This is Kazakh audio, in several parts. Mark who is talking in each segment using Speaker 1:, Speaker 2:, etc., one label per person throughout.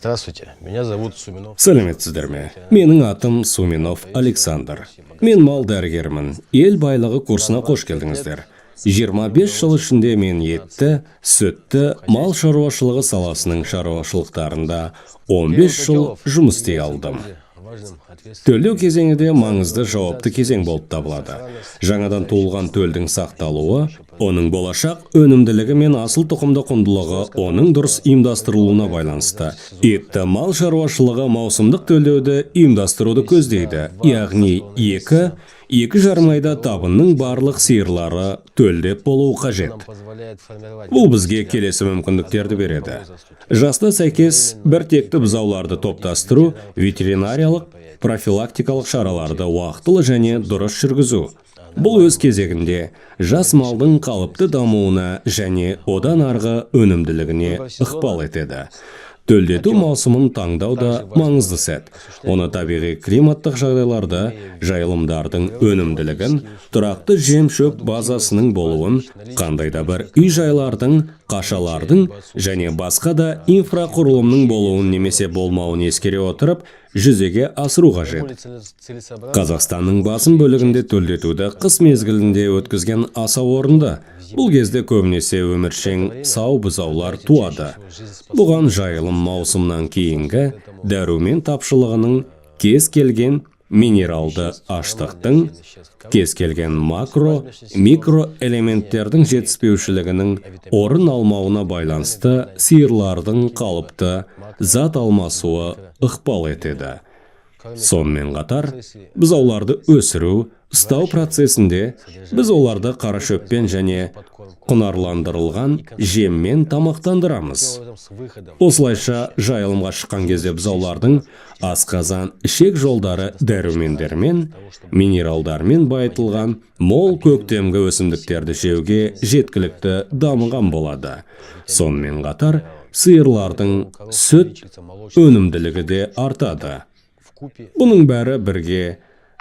Speaker 1: Здравствуйте, меня зовут Суминов.
Speaker 2: Сәлеметсіздер ме? Менің атым Суминов Александр. Мен мал дәрігермін. Ел байлығы курсына қош келдіңіздер. 25 жыл ішінде мен етті, сүтті, мал шаруашылығы саласының шаруашылықтарында 15 жыл жұмыс істей алдым.
Speaker 1: Важным, ответственным.
Speaker 2: Төлдеу кезеңі де маңызды, жауапты кезең болып табылады. Жаңадан туылған төлдің сақталуы, оның болашақ өнімділігі мен асыл тұқымды құндылығы оның дұрыс ұйымдастырылуына байланысты. Етті мал шаруашылығы маусымдық төлдеуді ұйымдастыруды көздейді. Яғни 2-2,5 айда табынның барлық сиырлары төлдеп болуы қажет.
Speaker 1: Нам позволяет формировать.
Speaker 2: Бұл бізге келесі мүмкіндіктерді береді. Жасына сәйкес бір текті бұзауларды топтастыру, ветеринариялық профилактикалық шараларды уақытылы және дұрыс жүргізу. Бұл өз кезегінде жас малдың қалыпты дамуына және одан арғы өнімділігіне ықпал етеді. Төлдету маусымын таңдау да маңызды сәт. Оны табиғи климаттық жағдайларды, жайылымдардың өнімділігін, тұрақты жем-шөп базасының болуын, қандай да бір үй-жайлардың, қашалардың және басқа да инфрақұрылымның болуын немесе болмауын ескере отырып, жүзеге асыру қажет.
Speaker 1: Целесообразно.
Speaker 2: Қазақстанның басым бөлігінде төлдетуді қыс мезгілінде өткізген аса орынды. Бұл кезде көбінесе өміршең, сау бұзаулар туады. Бұған жайылым маусымнан кейінгі дәрумен тапшылығының, кез келген минералды аштықтың, кез келген макро, микроэлементтердің жетіспеушілігінің орын алмауына байланысты сиырлардың қалыпты зат алмасуы ықпал етеді. Сонымен қатар, бұзауларды өсіру, ұстау процесінде біз оларды қарашөппен және құнарландырылған жеммен тамақтандырамыз.
Speaker 1: С выходом.
Speaker 2: Осылайша, жайылымға шыққан кезде бұзаулардың асқазан, ішек жолдары дәрумендермен, минералдармен байытылған мол көктемгі өсімдіктерді жеуге жеткілікті дамыған болады. Сонымен қатар, сиырлардың сүт өнімділігі де артады.
Speaker 1: Вкупе
Speaker 2: Бұның бәрі бірге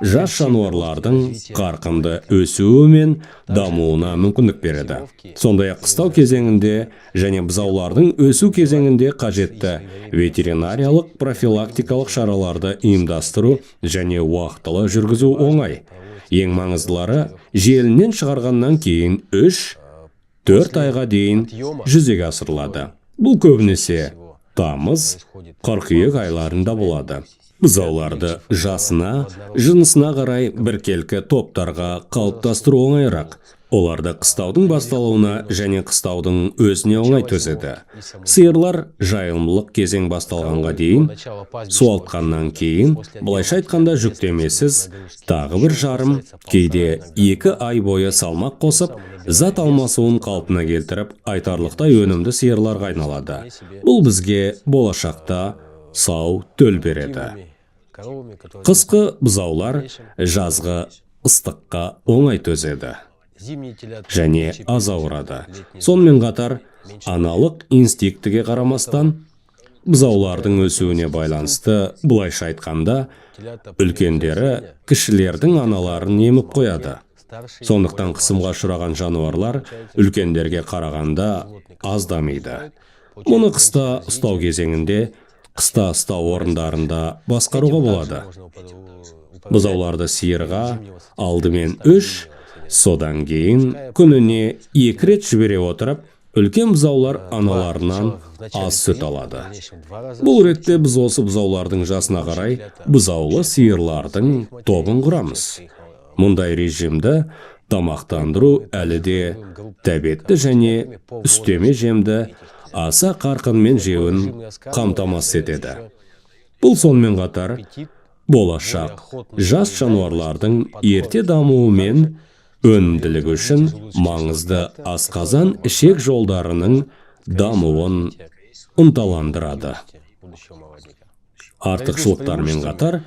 Speaker 2: жас жануарлардың қарқынды өсуі мен дамуына мүмкіндік береді. Сондай-ақ қыстау кезеңінде және бұзаулардың өсу кезеңінде қажетті ветеринариялық профилактикалық шараларды ұйымдастыру және уақытылы жүргізу оңай. Ең маңыздылары, желіннен шығарғаннан кейін 3-4 айға дейін жүзеге асырылады. Бұл көбінесе тамыз, қыркүйек айларында болады. Бұзауларды жасына, жынысына қарай біркелкі топтарға қалыптастыру оңайырақ. Оларды қыстаудың басталуына және қыстаудың өзіне оңай төзеді. Сиырлар жайылымдық кезең басталғанға дейін, суалтқаннан кейін, былайша айтқанда, жүктемесіз тағы 1,5, кейде 2 ай бойы салмақ қосып, зат алмасуын қалпына келтіріп, айтарлықтай өнімді сиырларға айналады. Бұл бізге болашақта сау төл береді.
Speaker 1: Коровами, которые
Speaker 2: Қысқы бұзаулар жазғы ыстыққа оңай төзеді
Speaker 1: зимние телята
Speaker 2: және аз ауырады. Сонымен қатар, аналық инстинктіге қарамастан, бұзаулардың өсуіне байланысты, былайша айтқанда,
Speaker 1: телята
Speaker 2: үлкендері кішілердің аналарын еміп қояды.
Speaker 1: старшие
Speaker 2: Сондықтан қысымға ұшыраған жануарлар үлкендерге қарағанда аз дамиды. Мұны қыста ұстау кезеңінде, қыста ұстау орындарында басқаруға болады. Бұзауларды сиырға алдымен үш, содан кейін күніне екі рет жібере отырып, үлкен бұзаулар аналарынан аз сүт алады. Бұл ретте біз осы бұзаулардың жасына қарай бұзаулы сиырлардың тобын құрамыз. Мұндай режимді тамақтандыру әлі де тәбетті және үстеме жемді аса қарқынмен жеуін қамтамасыз етеді. Бұл сонымен қатар болашақ жас жануарлардың ерте дамуы мен өнімділігі үшін маңызды асқазан, ішек жолдарының дамуын ынталандырады.
Speaker 1: Будущего молодняка.
Speaker 2: Артықшылықтармен қатар,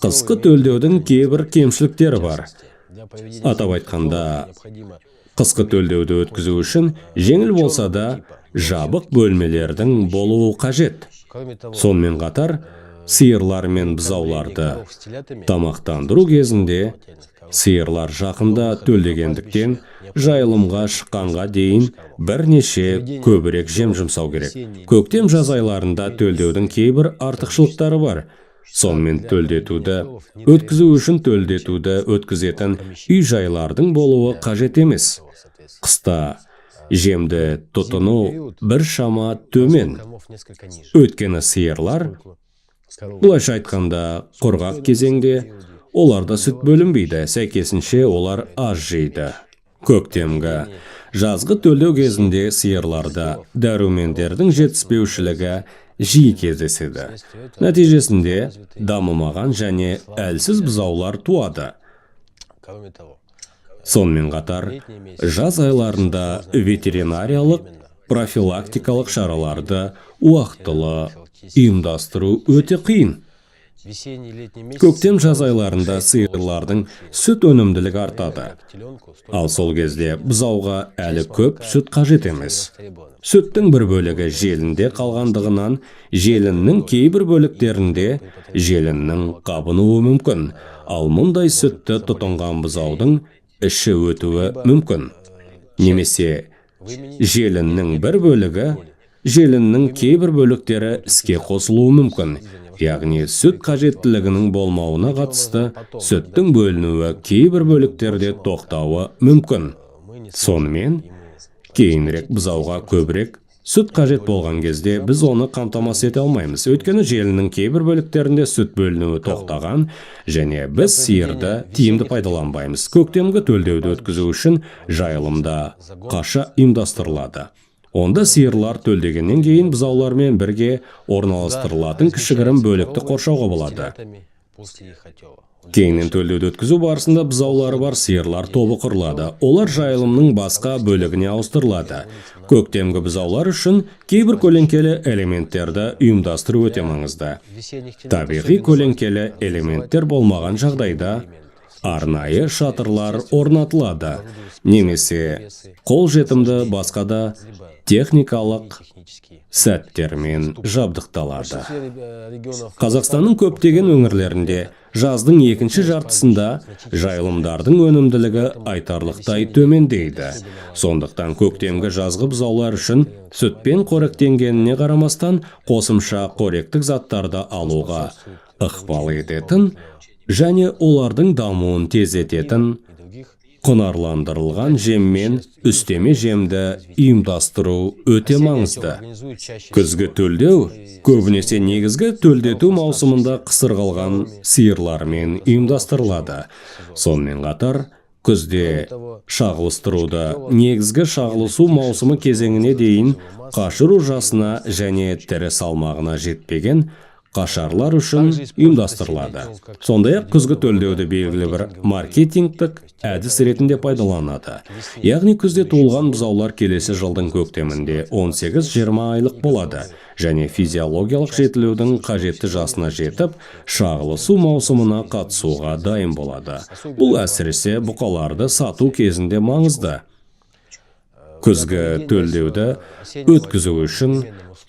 Speaker 2: қысқы төлдеудің кейбір кемшіліктері бар.
Speaker 1: Для проведения
Speaker 2: Атап айтқанда,
Speaker 1: необходимо
Speaker 2: қысқы төлдеуді өткізу үшін жеңіл болса да жабық бөлмелердің болуы қажет.
Speaker 1: Кроме того,
Speaker 2: Сонымен қатар, сиырлар мен бұзауларды
Speaker 1: коров с телятами
Speaker 2: тамақтандыру кезінде Сиырлар жақында төлдегендіктен, жайылымға шыққанға дейін бірнеше көбірек жем жұмсау керек. Көктем, жаз айларында төлдеудің кейбір артықшылықтары бар. Сонымен, төлдетуді өткізу үшін төлдетуді өткізетін үй жайлардың болуы қажет емес. Қыста жемді тұтыну біршама төмен, өйткені сиырлар, былайша айтқанда, құрғақ кезеңде оларда сүт бөлінбейді, сәйкесінше олар аз жейді. Көктемгі, жазғы төлдеу кезінде сиырларда дәрумендердің жетіспеушілігі жиі кездеседі. Нәтижесінде дамымаған және әлсіз бұзаулар туады.
Speaker 1: Кроме того,
Speaker 2: Сонымен қатар, жаз айларында ветеринариялық профилактикалық шараларды уақытылы ұйымдастыру өте қиын.
Speaker 1: Весенний, летний месяцы
Speaker 2: Көктем, жаз айларында сиырлардың сүт өнімділігі артады.
Speaker 1: Теленку
Speaker 2: Ал сол кезде бұзауға әлі көп сүт қажет емес.
Speaker 1: Востребованы.
Speaker 2: Сүттің бір бөлігі желінде қалғандығынан, желіннің кейбір бөліктерінде желіннің қабынуы мүмкін. Ал мұндай сүтті тұтынған бұзаудың іші өтуі мүмкін немесе
Speaker 1: Вымени
Speaker 2: желіннің бір бөлігі, желіннің кейбір бөліктері іске қосылуы мүмкін, яғни сүт қажеттілігінің болмауына қатысты сүттің бөлінуі кейбір бөліктерде тоқтауы мүмкін.
Speaker 1: Мы не
Speaker 2: Сонымен, кейінірек бұзауға көбірек сүт қажет болған кезде біз оны қамтамасыз ете алмаймыз, өйткені желінің кейбір бөліктерінде сүт бөлінуі тоқтаған және біз сиырды тиімді пайдаланбаймыз. Көктемгі төлдеуді өткізу үшін жайылымда қаша ұйымдастырылады. Онда сиырлар төлдегеннен кейін бұзаулармен бірге орналастырылатын кішігірім бөлікті қоршауға болады.
Speaker 1: Телятами после их отела.
Speaker 2: Кейіннен төлдеуді өткізу барысында бұзаулары бар сиырлар тобы құрылады. Олар жайылымның басқа бөлігіне ауыстырылады. Көктемгі бұзаулар үшін кейбір көлеңкелі элементтерді ұйымдастыру өте маңызды.
Speaker 1: Весенних телят
Speaker 2: Табиғи көлеңкелі элементтер болмаған жағдайда арнайы шатырлар орнатылады немесе қолжетімді басқа да техникалық
Speaker 1: технические.
Speaker 2: сәттермен жабдықталады.
Speaker 1: В большинстве регионов
Speaker 2: Қазақстанның көптеген өңірлерінде жаздың екінші жартысында жайылымдардың өнімділігі айтарлықтай төмендейді. Сондықтан көктемгі, жазғы бұзаулар үшін сүтпен қоректенгеніне қарамастан, қосымша қоректік заттарды алуға ықпал ететін және олардың дамуын тездететін
Speaker 1: и других
Speaker 2: құнарландырылған жеммен үстеме жемді ұйымдастыру өте маңызды.
Speaker 1: Организуют чаще
Speaker 2: Күзгі төлдеу көбінесе негізгі төлдету маусымында қысыр қалған сиырлармен ұйымдастырылады. Сонымен қатар, күзде шағылыстыруды негізгі шағылысу маусымы кезеңіне дейін қашыру жасына және тірі салмағына жетпеген қашарлар үшін ұйымдастырылады. Сондай-ақ күзгі төлдеуді белгілі бір маркетингтік әдіс ретінде пайдаланады, яғни күзде туылған бұзаулар келесі жылдың көктемінде 18-20 айлық болады және физиологиялық жетілудің қажетті жасына жетіп, шағылысу маусымына қатысуға дайын болады. Бұл әсіресе бұқаларды сату кезінде маңызды. Күзгі төлдеуді өткізу үшін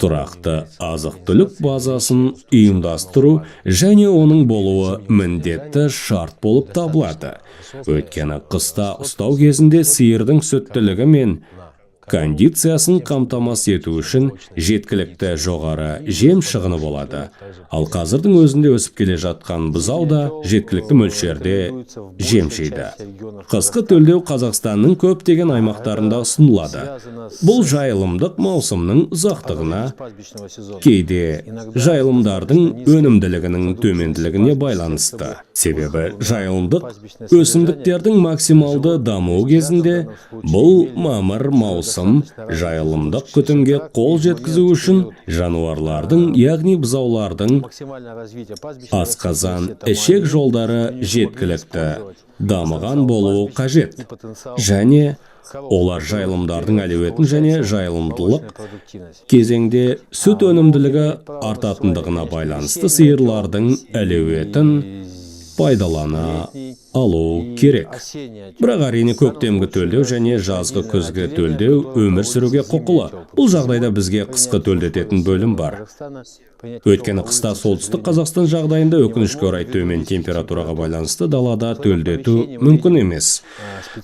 Speaker 2: тұрақты азық-түлік базасын ұйымдастыру және оның болуы міндетті шарт болып табылады, өйткені қыста ұстау кезінде сиырдың сүттілігі мен кондициясын қамтамасыз ету үшін жеткілікті жоғары жем шығыны болады. Ал қазірдің өзінде өсіп келе жатқан бұзау да жеткілікті мөлшерде жем жейді. Қысқы төлдеу Қазақстанның көптеген аймақтарында ұсынылады. Бұл жайылымдық маусымның ұзақтығына, кейде жайылымдардың өнімділігінің төменділігіне байланысты, себебі жайылымдық өсімдіктердің максималды дамуы кезінде, бұл мамыр, маусым, жайылымдық күтімге қол жеткізу үшін жануарлардың, яғни бұзаулардың асқазан, ішек жолдары жеткілікті дамыған болуы қажет және олар жайылымдардың әлеуетін және жайылымдылық кезеңде сүт өнімділігі артатындығына байланысты сиырлардың әлеуетін пайдалана алу керек. Бірақ, әрине, көктемгі төлдеу және жазғы күзгі төлдеу өмір сүруге құқылы. Бұл жағдайда бізге қысқы төлдететін бөлім бар. Өйткені қыста Солтүстік Қазақстан жағдайында, өкінішке орай, төмен температураға байланысты далада төлдету мүмкін емес.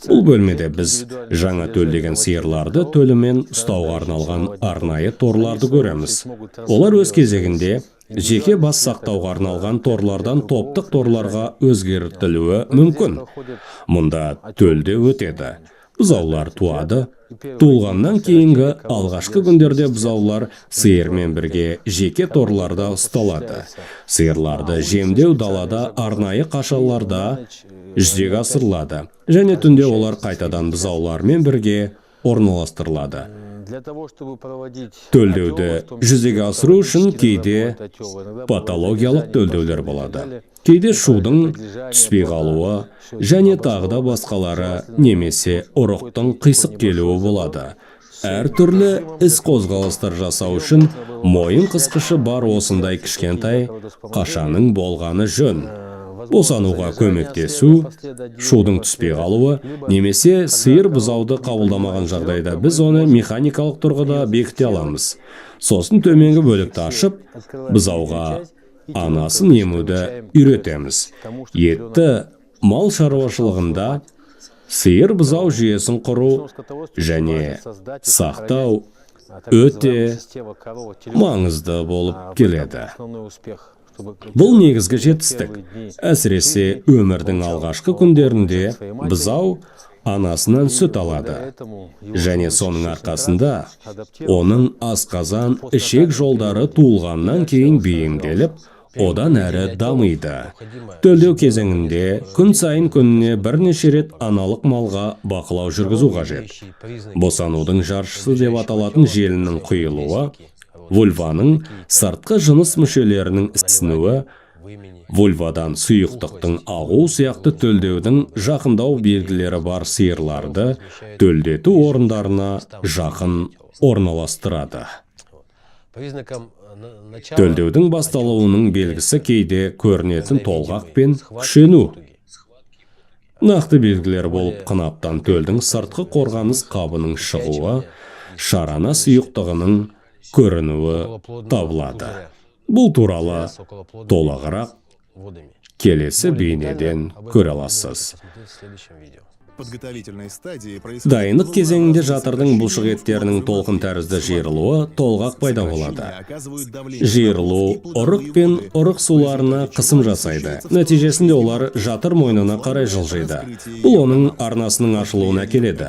Speaker 2: Бұл бөлмеде біз жаңа төлдеген сиырларды төлімен ұстауға арналған арнайы торларды көреміз. Олар өз кезегінде жеке бас сақтауға арналған торлардан топтық торларға өзгертілуі мүмкін. Мұнда төлдеу өтеді. Бұзаулар туады. Туылғаннан кейінгі алғашқы күндерде бұзаулар сиырмен бірге жеке торларда ұсталады. Сиырларды жемдеу далада арнайы қашаларда жүзеге асырылады және түнде олар қайтадан бұзаулармен бірге орналастырылады. Төлдеуді жүзеге асыру үшін кейде патологиялық төлдеулер болады. Кейде шудың түспей қалуы және тағы да басқалары немесе ұрықтың қисық келуі болады. Әртүрлі іс қозғалыстар жасау үшін мойын қысқышы бар осындай кішкентай қашаның болғаны жөн. Босануға көмектесу, шудың түспей қалуы немесе сиыр бұзауды қабылдамаған жағдайда біз оны механикалық тұрғыда бекіте аламыз. Сосын төменгі бөлікті ашып, бұзауға анасын емуді үйретеміз. Етті мал шаруашылығында сиыр бұзау жүйесін құру және сақтау өте маңызды болып келеді. Бұл негізгі жетістік. Әсіресе өмірдің алғашқы күндерінде бұзау анасынан сүт алады және соның арқасында оның асқазан, ішек жолдары туылғаннан кейін бейімделіп, одан әрі дамиды. Төлдеу кезеңінде күн сайын күніне бірнеше рет аналық малға бақылау жүргізу қажет. Босанудың жаршысы деп аталатын желіннің құйылуы, вульваның сыртқы жыныс мүшелерінің ісінуі, вульвадан сұйықтықтың ағу сияқты төлдеудің жақындау белгілері бар сиырларды төлдету орындарына жақын орналастырады. Төлдеудің басталуының белгісі кейде көрінетін толғақ пен күшену. Нақты белгілер болып қынаптан төлдің сыртқы қорғаныс қабының шығуы, шарана сұйықтығының көрінуі табылады. Бұл туралы толығырақ келесі бейнеден көре аласыз. Дайындық кезеңінде жатырдың бұлшық еттерінің толқын тәрізді жиырылуы, толғақ пайда болады. Жиырылу ұрық пен ұрық суларына қысым жасайды. Нәтижесінде олар жатыр мойнына қарай жылжиды. Бұл оның арнасының ашылуына әкеледі.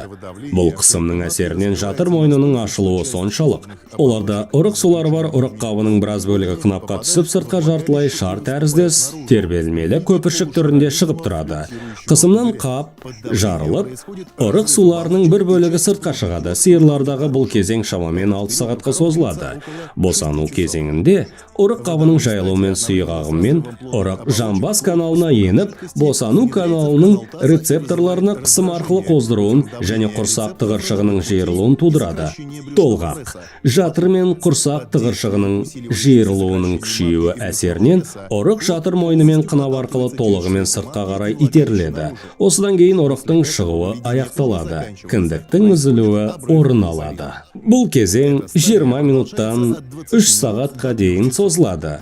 Speaker 2: Бұл қысымның әсерінен жатыр мойнының ашылуы соншалық, оларда ұрық сулары бар ұрық қабының біраз бөлігі қынапқа түсіп, сыртқа жартылай шар тәріздес тербелмелі көпіршік түрінде шығып тұрады. Қысымнан қап жарылып, ұрық суларының бір бөлігі сыртқа шығады. Сиырлардағы бұл кезең шамамен 6 сағатқа созылады. Босану кезеңінде ұрық қабының жайылуымен сұйық ағыммен ұрық жамбас каналына еніп, босану каналының рецепторларына қысым арқылы қоздыруын және құрсақ тығыршығының жиырылуын тудырады. Толғақ жатыр мен құрсақ тығыршығының жиырылуының күшеюі әсерінен ұрық жатыр мойны мен қынап арқылы толығымен сыртқа қарай итеріледі. Осыдан кейін ұрықтың шығуы аяқталады, кіндіктің үзілуі орын алады. Бұл кезең 20 минуттан 3 сағатқа дейін созылады.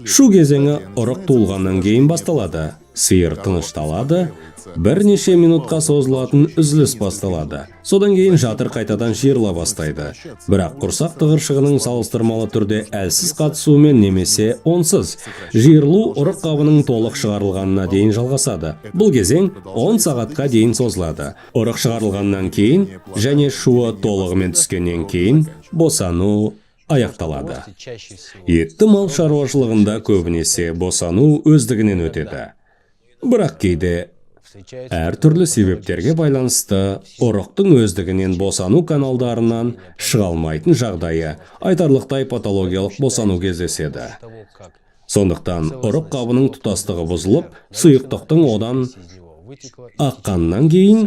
Speaker 2: Шу кезеңі ұрық туылғаннан кейін басталады. Сиыр тынышталады, бірнеше минутқа созылатын үзіліс басталады. Содан кейін жатыр қайтадан жиырыла бастайды, бірақ құрсақ тығыршығының салыстырмалы түрде әлсіз қатысуымен немесе онсыз. Жиырылу ұрық қабының толық шығарылғанына дейін жалғасады. Бұл кезең 10 сағатқа дейін созылады. Ұрық шығарылғаннан кейін және шуы толығымен түскеннен кейін босану аяқталады. Етті мал шаруашылығында көбінесе босану өздігінен өтеді, бірақ кейде әртүрлі себептерге байланысты ұрықтың өздігінен босану каналдарынан шыға алмайтын жағдайы, айтарлықтай патологиялық босану кездеседі. Сондықтан ұрық қабының тұтастығы бұзылып, сұйықтықтың одан аққаннан кейін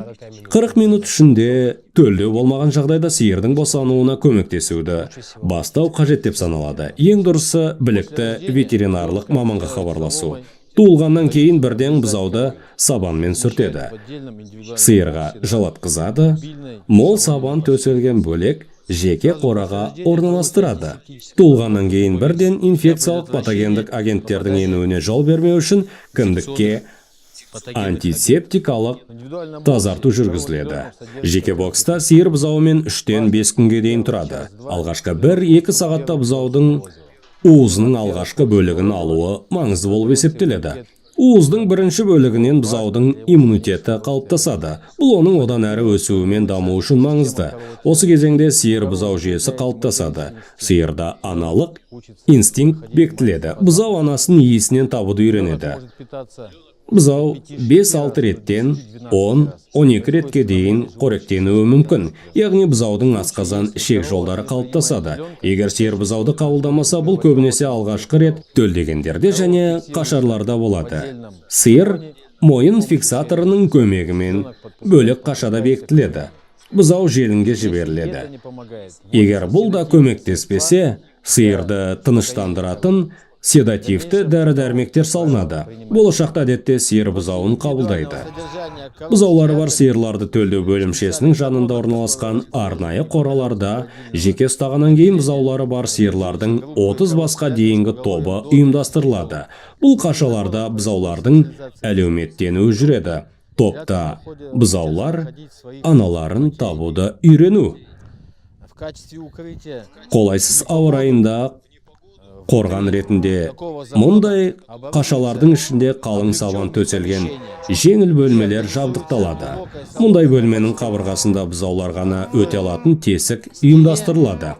Speaker 2: 40 минут ішінде төлдеу болмаған жағдайда сиырдың босануына көмектесуді бастау қажет деп саналады. Ең дұрысы, білікті ветеринарлық маманға хабарласу. Туылғаннан кейін бірден бұзауды сабанмен сүртеді. Сиырға жалатқызады, мол сабан төселген бөлек жеке қораға орналастырады. Туылғаннан кейін бірден инфекциялық патогендік агенттердің енуіне жол бермеу үшін кіндікке антисептикалық тазарту жүргізіледі. Жеке бокста сиыр бұзауымен 3-тен 5 күнге дейін тұрады. Алғашқы 1-2 сағатта бұзаудың уызының алғашқы бөлігін алуы маңызды болып есептеледі. Уыздың бірінші бөлігінен бұзаудың иммунитеті қалыптасады. Бұл оның одан әрі өсуі мен дамуы үшін маңызды. Осы кезеңде сиыр бұзау жүйесі қалыптасады. Сиырда аналық инстинкт бекітіледі. Бұзау анасын иісінен табуды үйренеді. Бұзау 5-6 реттен 10-12 ретке дейін қоректенуі мүмкін. Яғни бұзаудың асқазан ішек жолдары қалыптасады. Егер сиыр бұзауды қабылдамаса, бұл көбінесе алғашқы рет төлдегендерде және қашарларда болады. Сиыр мойын фиксаторының көмегімен бөлек қашада бекітіледі. Бұзау желінге жіберіледі. Егер бұл да көмектеспесе, сиырды тыныштандыратын седативті дәрі-дәрмектер салынады. Болашақта әдетте сиыр бұзауын қабылдайды. Бұзаулары бар сиырларды төлдеу бөлімшесінің жанында орналасқан арнайы қораларда жеке ұстағаннан кейін бұзаулары бар сиырлардың 30 басқа дейінгі тобы ұйымдастырылады. Бұл қашаларда бұзаулардың әлеуметтенуі жүреді. Топта бұзаулар аналарын табуды үйрену. Қолайсыз ауа райында қорған ретінде мұндай қашалардың ішінде қалың сабан төселген жеңіл бөлмелер жабдықталады. Мұндай бөлменің қабырғасында бұзаулар ғана өте алатын тесік ұйымдастырылады.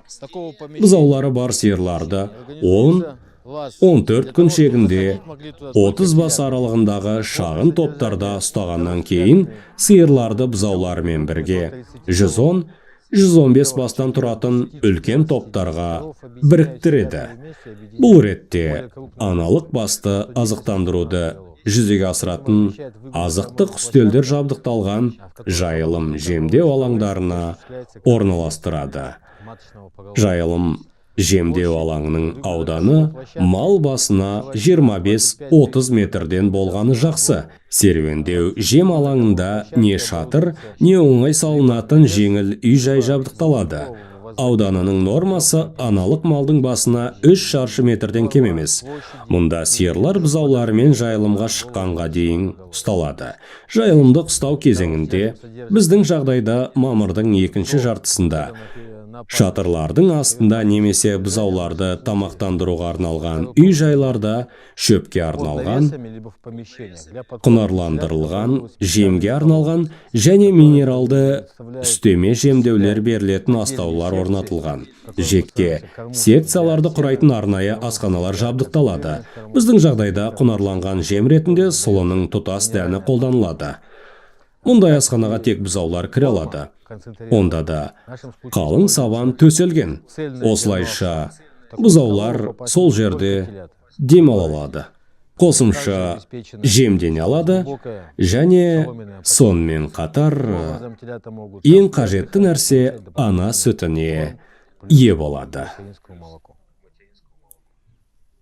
Speaker 2: Бұзаулары бар сиырларды 10-14 күн шегінде 30 бас аралығындағы шағын топтарда ұстағаннан кейін сиырларды бұзауларымен бірге 110-115 бастан тұратын үлкен топтарға біріктіреді. Бұл ретте аналық басты азықтандыруды жүзеге асыратын азықтық үстелдер жабдықталған жайылым жемдеу алаңдарына орналастырады. Жайылым жемдеу алаңының ауданы мал басына 25-30 метрден болғаны жақсы. Серуендеу жем алаңында не шатыр, не оңай салынатын жеңіл үй-жай жабдықталады. Ауданының нормасы аналық малдың басына 3 шаршы метрден кем емес. Мұнда сиырлар бұзауларымен жайылымға шыққанға дейін ұсталады. Жайылымдық ұстау кезеңінде, біздің жағдайда мамырдың екінші жартысында, шатырлардың астында немесе бұзауларды тамақтандыруға арналған үй-жайларда шөпке арналған, құнарландырылған жемге арналған және минералды үстеме жемдеулер берілетін астаулар орнатылған. Жеке секцияларды құрайтын арнайы асханалар жабдықталады. Біздің жағдайда құнарланған жем ретінде сұлының тұтас дәні қолданылады. Мұндай асханаға тек бұзаулар кіре алады. Онда да қалың сабан төселген. Осылайша бұзаулар сол жерде демала алады. Қосымша жемдене алады және сонымен қатар ең қажетті нәрсе ана сүтіне ие болады.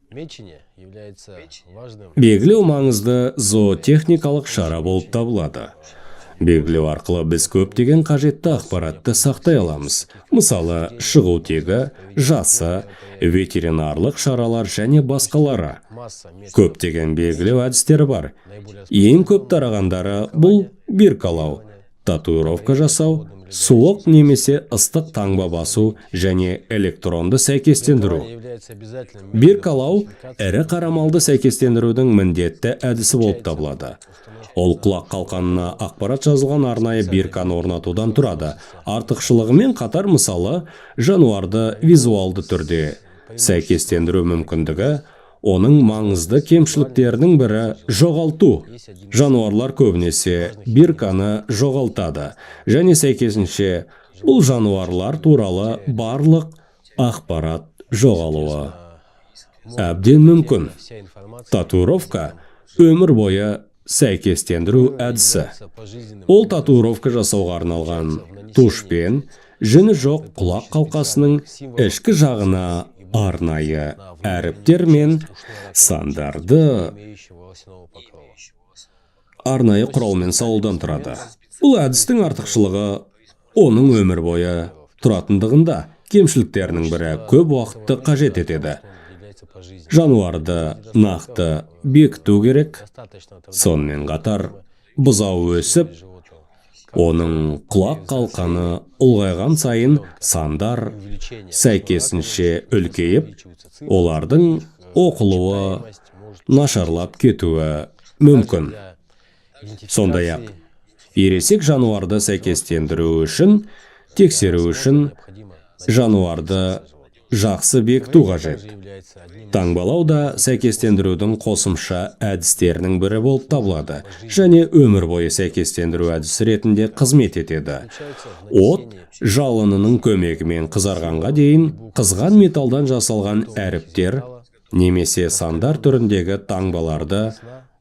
Speaker 1: Мечение является важным
Speaker 2: Белгілеу маңызды зоотехникалық шара болып табылады. Белгілеу арқылы біз көптеген қажетті ақпаратты сақтай аламыз. Мысалы, шығу тегі, жасы, ветеринарлық шаралар және басқалары.
Speaker 1: Масса методов.
Speaker 2: Көптеген белгілеу әдістері бар.
Speaker 1: Наиболее
Speaker 2: Ең көп тарағандары бұл биркалау, татуировка жасау, суық немесе ыстық таңба басу және электронды сәйкестендіру.
Speaker 1: Является обязательным
Speaker 2: Биркалау ірі қара малды сәйкестендірудің міндетті әдісі болып табылады. Ол құлақ қалқанына ақпарат жазылған арнайы бирканы орнатудан тұрады. Артықшылығымен қатар, мысалы, жануарды визуалды түрде сәйкестендіру мүмкіндігі, оның маңызды кемшіліктерінің бірі жоғалту. Жануарлар көбінесе бирканы жоғалтады және сәйкесінше бұл жануарлар туралы барлық ақпарат жоғалуы әбден мүмкін.
Speaker 1: Вся информация
Speaker 2: Татуировка өмір бойы сәйкестендіру әдісі.
Speaker 1: пожизненным
Speaker 2: Ол татуировка жасауға арналған тушпен жүні жоқ құлақ қалқасының ішкі жағына Арнайы әріптер мен сандарды
Speaker 1: Имеющего волосяного покрова.
Speaker 2: Арнайы құралмен салудан тұрады. Бұл әдістің артықшылығы оның өмір бойы тұратындығында, кемшіліктерінің бірі көп уақытты қажет етеді.
Speaker 1: Является пожизненным.
Speaker 2: Жануарды нақты бекіту керек.
Speaker 1: Достаточно труда
Speaker 2: Сонымен қатар бұзау өсіп,
Speaker 1: животного.
Speaker 2: Оның құлақ қалқаны ұлғайған сайын сандар
Speaker 1: Увеличение
Speaker 2: сәйкесінше үлкейіп, олардың оқылуы нашарлап кетуі мүмкін. Сондай-ақ ересек жануарды сәйкестендіру үшін, тексеру үшін жануарды жақсы бекіту қажет. Таңбалау да сәйкестендірудің қосымша әдістерінің бірі болып табылады және өмір бойы сәйкестендіру әдісі ретінде қызмет етеді. От жалынының көмегімен қызарғанға дейін қызған металдан жасалған әріптер немесе сандар түріндегі таңбаларды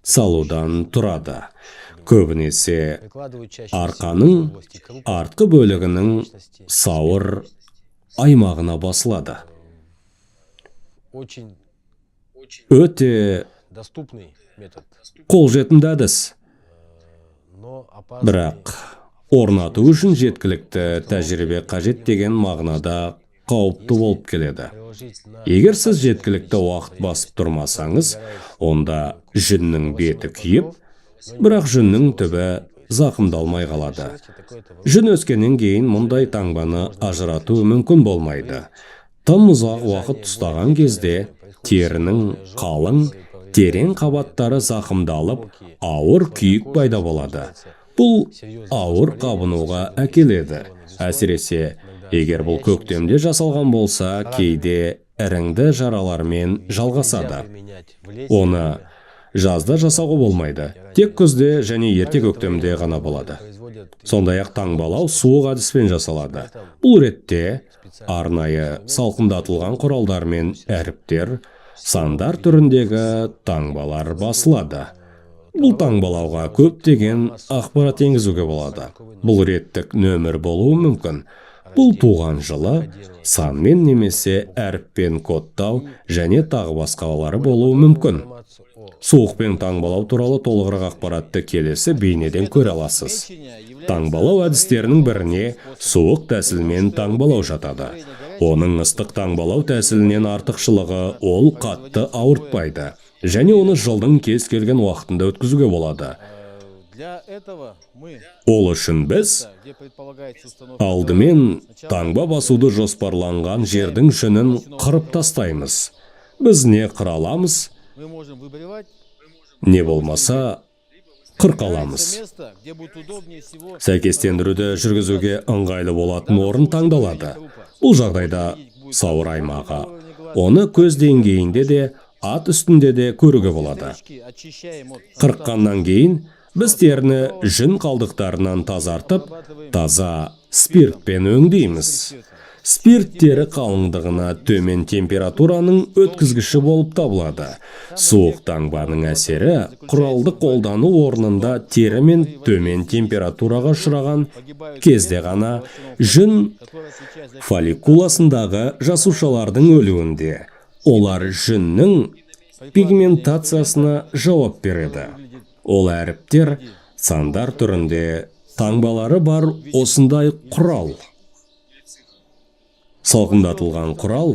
Speaker 2: салудан тұрады. Көбінесе арқаның артқы бөлігінің сауыр аймағына басылады.
Speaker 1: Очень
Speaker 2: Өте
Speaker 1: доступный метод,
Speaker 2: қолжетімді әдіс,
Speaker 1: но опасный.
Speaker 2: Бірақ орнату үшін жеткілікті тәжірибе қажет деген мағынада қауіпті болып келеді.
Speaker 1: Приложить на
Speaker 2: Егер сіз жеткілікті уақыт басып тұрмасаңыз, онда жүннің беті күйіп, бірақ жүннің түбі зақымдалмай қалады. Жүн өскеннен кейін мұндай таңбаны ажырату мүмкін болмайды. Тым ұзақ уақыт ұстаған кезде терінің қалың, терең қабаттары зақымдалып, ауыр күйік пайда болады. Бұл ауыр қабынуға әкеледі. Әсіресе, егер бұл көктемде жасалған болса, кейде іріңді жаралармен жалғасады. Оны жазда жасауға болмайды. Тек күзде және ерте көктемде ғана болады. Сондай-ақ таңбалау суық әдіспен жасалады. Бұл ретте арнайы салқындатылған құралдармен әріптер, сандар түріндегі таңбалар басылады. Бұл таңбалауға көптеген ақпарат енгізуге болады. Бұл реттік нөмір болуы мүмкін. Бұл туған жылы, санмен немесе әріппен кодтау және тағы басқалары болуы мүмкін. Суықпен таңбалау туралы толығырақ ақпаратты келесі бейнеден көре аласыз. Таңбалау әдістерінің біріне суық тәсілмен таңбалау жатады. Оның ыстық таңбалау тәсілінен артықшылығы ол қатты ауыртпайды және оны жылдың кез келген уақытында өткізуге болады.
Speaker 3: Для этого мы,
Speaker 2: Ол үшін біз
Speaker 3: где предполагается установка
Speaker 2: алдымен таңба басуды жоспарланған жердің жүнін қырып тастаймыз. Біз не қыра аламыз,
Speaker 3: мы можем выбривать
Speaker 2: не болмаса қырқа аламыз.
Speaker 3: место, где будет удобнее всего.
Speaker 2: Сәйкестендіруді жүргізуге ыңғайлы болатын орын таңдалады. Бұл жағдайда сауыр аймағы. Оны көз деңгейінде де, ат үстінде де көруге болады.
Speaker 3: Стрічки очищаем от
Speaker 2: Қырыққаннан кейін біз теріні жүн қалдықтарынан тазартып, таза спиртпен өңдейміз. Спирт тері қалыңдығына төмен температураның өткізгіші болып табылады. Суық таңбаның әсері құралды қолдану орнында тері мен төмен температураға ұшыраған кезде ғана жүн
Speaker 3: которая отвечает за
Speaker 2: фолликуласындағы жасушалардың өлуінде, олар жүннің пигментациясына жауап береді. Ол әріптер, сандар түрінде таңбалары бар осындай құрал. Салқындатылған құрал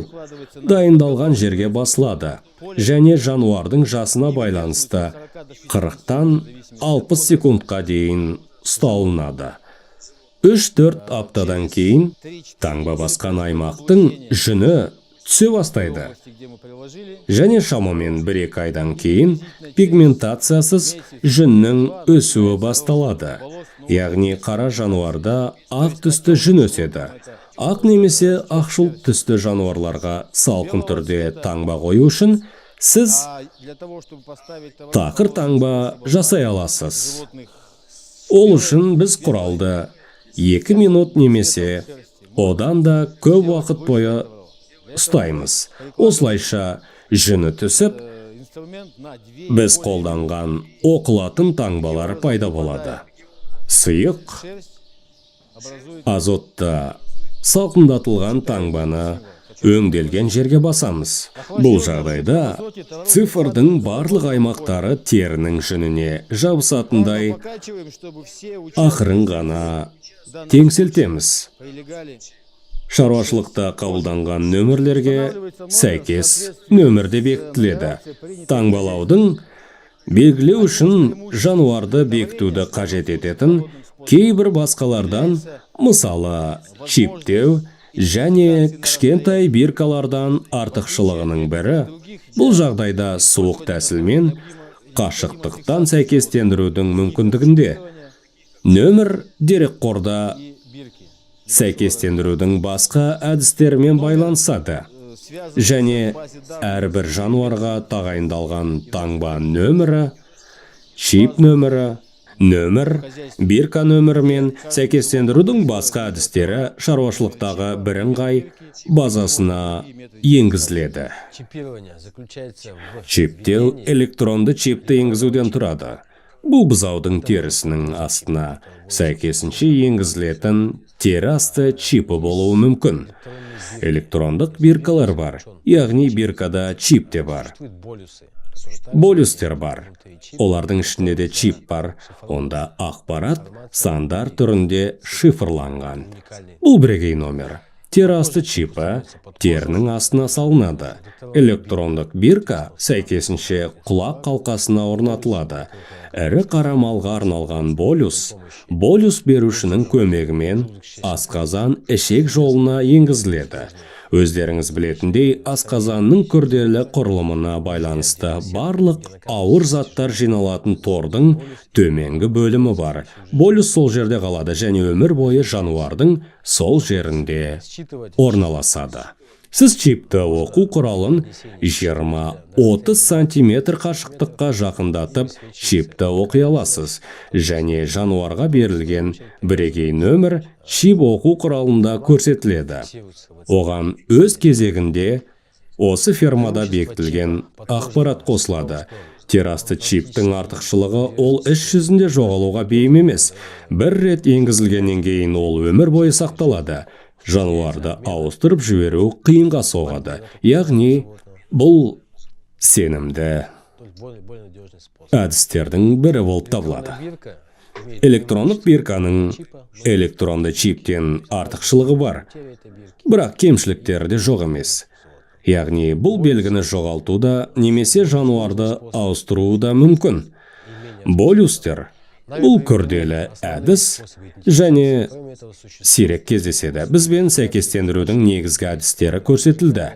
Speaker 2: дайындалған жерге басылады және жануардың жасына байланысты 40-тан 60 секундқа дейін ұсталынады. 3-4 аптадан кейін таңба басқан аймақтың жүні түсе бастайды
Speaker 3: области, где мы приложили.
Speaker 2: Және шамамен 1-2 айдан кейін пигментациясыз жүннің өсуі басталады. Яғни қара жануарда ақ түсті жүн өседі. Ақ немесе ақшыл түсті жануарларға салқын түрде таңба қою үшін сіз
Speaker 3: А для того, чтобы поставить товар
Speaker 2: тақыр таңба жасай аласыз.
Speaker 3: животных
Speaker 2: Ол үшін біз құралды 2 минут немесе одан да көп уақыт бойы ұстаймыз. Осылайша жүні түсіп,
Speaker 3: инструмент на две
Speaker 2: біз қолданған оқылатын таңбалар пайда болады. Сұйық
Speaker 3: шерсть образует
Speaker 2: азотты салқындатылған таңбаны Өңделген жерге басамыз. Бұл жағдайда цифрдың барлық аймақтары терінің жүніне жабысатындай ақырын ғана теңселтеміз. Шаруашылықта қабылданған нөмірлерге сәйкес нөмір де бекітіледі. Таңбалаудың белгілеу үшін жануарды бекітуді қажет ететін кейбір басқалардан, мысалы, чиптеу және кішкентай биркалардан артықшылығының бірі, бұл жағдайда суық тәсілмен қашықтықтан сәйкестендірудің мүмкіндігінде. Нөмір дерекқорда сәйкестендірудің басқа әдістерімен байланысады және әрбір жануарға тағайындалған таңба нөмірі, чип нөмірі, нөмір, бирка нөмірімен сәйкестендірудің басқа әдістері шаруашылықтағы бірыңғай базасына енгізіледі.
Speaker 1: Чипирование заключается в
Speaker 2: Чиптеу
Speaker 1: введении
Speaker 2: электронды чипті енгізуден тұрады. Бұл бұзаудың терісінің астына сәйкесінше енгізілетін тері асты чипі болуы мүмкін. Электрондық биркалар бар, яғни биркада чип те бар.
Speaker 1: Существуют болюсы, которые также
Speaker 2: Болюстер бар.
Speaker 1: внутри чипа.
Speaker 2: Олардың ішінде де чип бар. Онда ақпарат сандар түрінде шифрланған.
Speaker 1: Уникальный.
Speaker 2: Бұл бірегей номер. Тері асты чипі терінің астына салынады. Электрондық бирка сәйкесінше құлақ қалқасына орнатылады. Ірі қара малға арналған болюс, болюс берушінің көмегімен асқазан ішек жолына енгізіледі. Өздеріңіз білетіндей, асқазанның күрделі құрылымына байланысты барлық ауыр заттар жиналатын тордың төменгі бөлімі бар. Болюс сол жерде қалады және өмір бойы жануардың сол жерінде
Speaker 1: Считывать
Speaker 2: орналасады. Сіз чипті оқу құралын 20-30 сантиметр қашықтыққа жақындатып, чипті оқи аласыз және жануарға берілген бірегей нөмір чип оқу құралында көрсетіледі.
Speaker 1: фиксируется в
Speaker 2: Оған өз кезегінде осы фермада бекітілген ақпарат қосылады. Терасты чиптің артықшылығы: ол іс жүзінде жоғалуға бейім емес. Бір рет енгізілгеннен кейін ол өмір бойы сақталады. Жануарды ауыстырып жіберу қиынға соғады. Яғни бұл сенімді
Speaker 1: То есть более, более надежный способ.
Speaker 2: әдістердің бірі болып табылады.
Speaker 1: Бирка имеет
Speaker 2: Электрондық бирканың
Speaker 1: чипа, но
Speaker 2: электронды чиптен артықшылығы бар.
Speaker 1: потеря этой бирки.
Speaker 2: Бірақ кемшіліктері де жоқ емес. Яғни бұл белгіні жоғалту да немесе жануарды ауыстыру да мүмкін. Болюстер бұл күрделі әдіс және
Speaker 1: Кроме этого, существует
Speaker 2: сирек кездеседі. Бізбен сәйкестендірудің негізгі әдістері көрсетілді.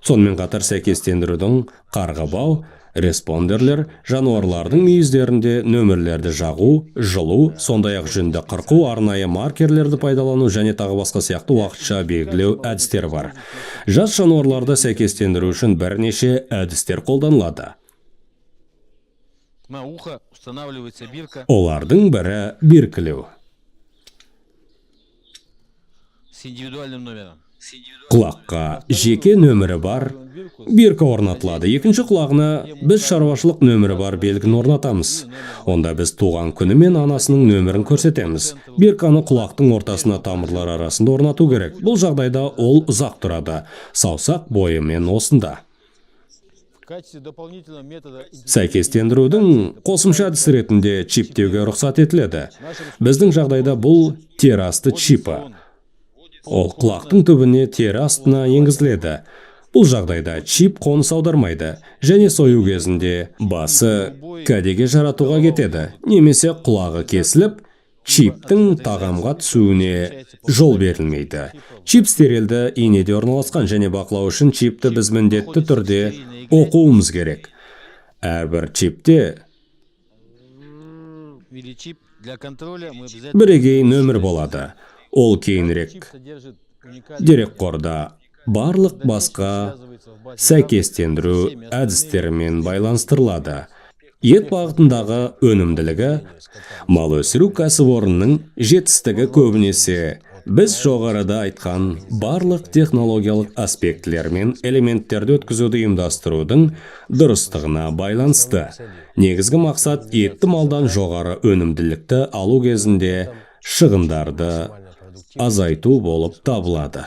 Speaker 2: Сонымен қатар сәйкестендірудің қарғыбау, респондерлер, жануарлардың мүйіздерінде нөмірлерді жағу, жылу, сондай-ақ жүнді қырқу, арнайы маркерлерді пайдалану және тағы басқа сияқты уақытша белгілеу әдістері бар. Жас жануарларды сәйкестендіру үшін бірнеше әдістер қолданылады.
Speaker 3: На ухо устанавливается бирка
Speaker 2: Олардың бірі биркілеу.
Speaker 3: с индивидуальным номером.
Speaker 2: Құлаққа жеке нөмірі бар бирка орнатылады. Екінші құлағына біз шаруашылық нөмірі бар белгіні орнатамыз. Онда біз туған күні мен анасының нөмірін көрсетеміз. Бирканы құлақтың ортасына, тамырлар арасында орнату керек. Бұл жағдайда ол ұзақ тұрады. Саусақ бойымен осында.
Speaker 3: В качестве дополнительного метода
Speaker 2: Сәйкестендірудің қосымша әдісі ретінде чиптеуге рұқсат етіледі. Біздің жағдайда бұл тері асты чипі. Ол құлақтың түбіне, тері астына енгізіледі. Бұл жағдайда чип қоныс аудармайды және сою кезінде басы кәдеге жаратуға кетеді немесе құлағы кесіліп, чиптің тағамға түсуіне жол берілмейді. Чип стерилді инеде орналасқан және бақылау үшін чипті біз міндетті түрде оқуымыз керек. Әрбір чипте
Speaker 3: Или чип для контроля мы обязательно
Speaker 2: бірегей нөмір болады. Ол кейінірек
Speaker 3: Чип содержит уникальный
Speaker 2: дерекқорда барлық басқа сәйкестендіру әдістерімен байланыстырылады. Ет бағытындағы өнімділігі, мал өсіру кәсіпорнының жетістігі көбінесе біз жоғарыда айтқан барлық технологиялық аспектілер мен элементтерді өткізуді ұйымдастырудың дұрыстығына байланысты. Негізгі мақсат етті малдан жоғары өнімділікті алу кезінде шығындарды азайту болып табылады.